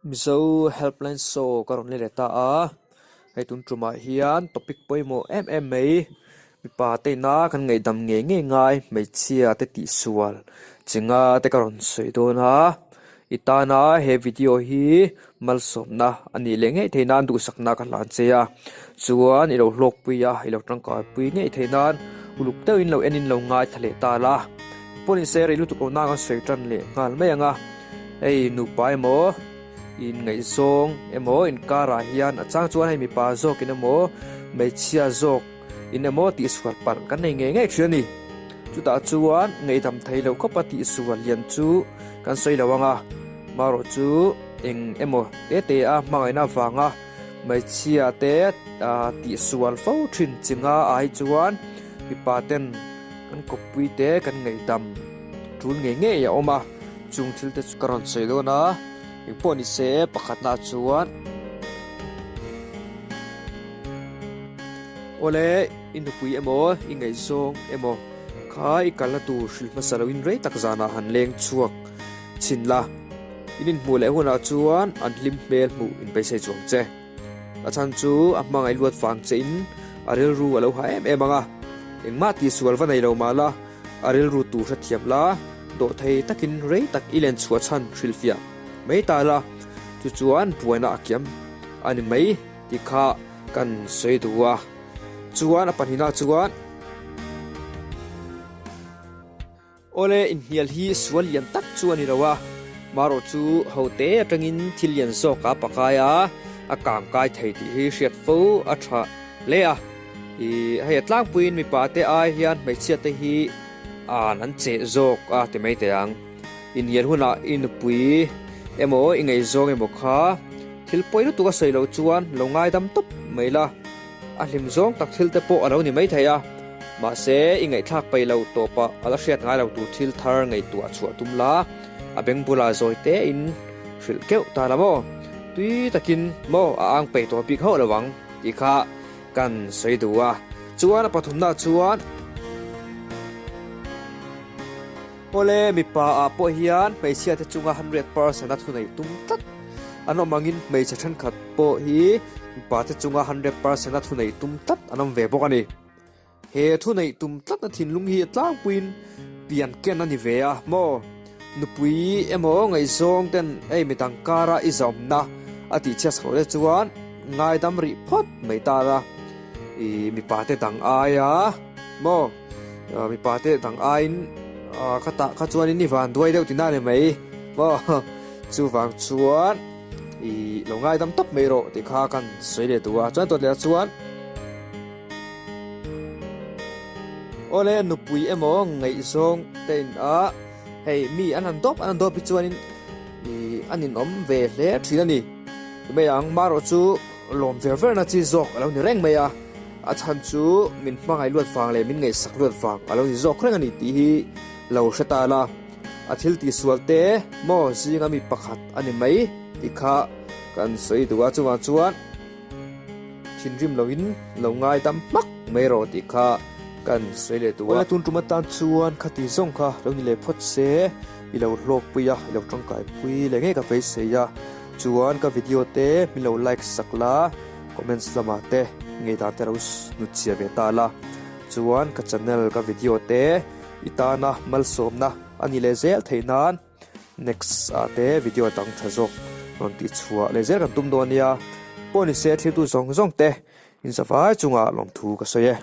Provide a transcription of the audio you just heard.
Mizo Helpline Show ka rawn let leh ta a, hei tun tumah hian topic pawimawh em em mai mipa te ina kan ngaihdam ngei ngei ngai hmeichhia te tihsual chinga te ka rawn sawi dawn a, i tana he video hi malsawmna a nih leh ngei theih nan duhsakna ka hlan che a, chuan i lo hlawkpui a i lo tangkaipui ngei theih nan uluk deuhin lo enin lo ngaithla leh ta la, pawh ni se rei lutuk lo nang a sawi tan leh nghal mai ang a. Hei nupa emaw inngaihzawng emaw inkarah hian a chang chuan hei mipa zawkin emaw hmeichhia zawk in emaw tihsual palh kan nei ngei ngei thin a ni. Chutah chuan ngaihdam thei loh khawpa tihsual lian chu kan sawi lo ang a, marawh chu eng emaw te te a hmangaihna avanga hmeichhia te tihsual fo thin chinga ah hi chuan mipa ten kan kawppui te kan ngaihdam tul ngei ngei a awm a. Chung thil te chu ka rawn sawi dawn a, engpawh ni se pakhatna chuan Awle i nupui emaw i ngaihzawng emaw kha i kalna tur hrilh hmasa loin rei tak zanah han leng chhuak chhin la, in inhmuh leh hunah chuan an hlim hmel hmuh inpeisei chuang che. A chhan chu a hmangaih luat vang che in a rilru a lo ha em em ang a, engmah tihsual va nei lo mah la, A rilru tur hrethiam la, dawhthei takin rei tak i len chhuah chhan hrilhfiah mai ta la, chu chuan buaina a kiam a ni mai tih kha kan sawi duh a. Chuan a pahnihna chuan. Awle, inhnial hi sual lian tak chu a ni lo a, marawh chu ho te atangin thil lian zawk a pakai a, a kang kai thei tih hi hriat fo a tha hle a. Ih hei a tlangpuiin mipa te ai hian hmeichhia te hi an an cheh zawk a ti mai teh ang. Inhnial hunah i nupui emaw i ngaihzawng emaw kha thil pawi lutuk a sawi loh chuan lo ngaidam tawp mai la, a hlim zawng tak thil te pawh a lo ni mai thei a, mahse i ngaihthlak peih loh tawpah a la hriat ngai lo tur thil thar ngaihtuah chhuah tum la, a beng bulah zawi tein hrilh keuh ta la maw? Tui takin maw a ang peih tawh bik hauh lo ang tih kha Kan sawi duh a, chuan a pathumna chuan Awle mipa ah pawh hian hmeichhia te chunga 100% a thuneih tum tlat an awm angin hmeichhe thenkhat pawh hi mipa te chunga 100% a thuneih tum tlat an awm ve bawk a ni. He thuneih tum tlatna thinlung hi a tlangpuiin pian ken a ni ve a maw? Nupui emaw ngaihzawng ten hei midang kara i zawmna a tih chhiat chhoh te chuan ngaidam rih phawt mai ta la, i mipa te dang aia maw mipa te dang aiin ka tah kha chuanin i van duai deuh tina ni mai maw chuvang chuan i lo ngaidam tawp mai rawh tih kha kan sawi leh duh a, chuan tawt leh ah chuan. Awle nupui emaw ngaihzawng te in a hei mi an han dawp an han dawp hi chuanin ih an inawm ve hle thin a ni. Mai ang marawh chu lawm ver ver na chi zawk a lo ni reng mai a, a chhan chu min hmangaih luat vang leh min ngaihsak luat vang a lo ni zawk reng a ni tih hi lo hre ta la. A thil tihsual te maw zinga mi pakhat a ni mai tih kha kan sawi duh a, chuvang chuan. Thinrim loin lo ngaidam hmak mai rawh tih kha kan sawi leh duh a. Awle tun tum atan chuan khati zawng kha lo ni leh phawt se, i lo hlawkpui a, i lo tangkaipui leh ngei ka beisei a. Chuan ka video te min lo like sak la, comments lamah te ngeidan te lo hnut chhia ve ta la. Chuan ka channel ka video te i tana malsawmna a ni leh zel theih nan. Next ah te video dang tha zawk rawn tih chhuah leh zel kan tum dawn nia. Pawh ni se thiltu zawng zawng te in zavai chungah lawmthu ka sawi e.